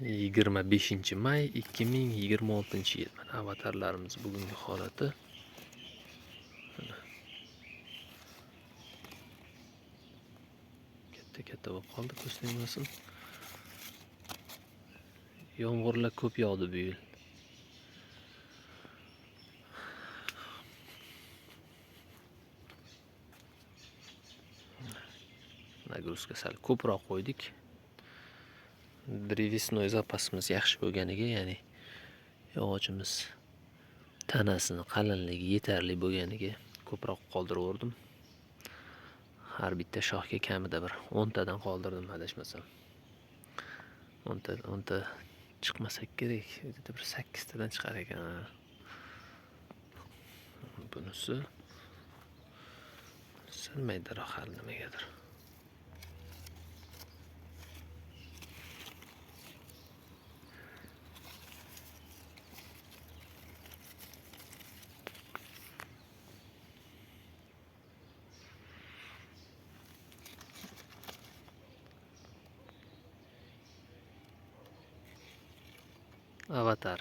25 may 2026-yil. Mana avatarlarimiz bugungi holati. Mana. Katta katta bo'lib qoldi, ko'z tegmasin. Yomg'irlar ko'p yog'di bu yil. Нагрузка sal ko'proq qo'ydik. Древесной zapasimiz yaxshi bo'lganiga, ya'ni yog'ochimiz tanasini qalinligi yetarli bo'lganiga ko'proq qoldiraverdim. Har bitta shoxga kamida bir 10 tadan qoldirdim adashmasam. 10 ta chiqmasa kerak, o'zida bir 8 tadan chiqar ekan. Bunisi sal maydaroq hali nimagadir. Avatar.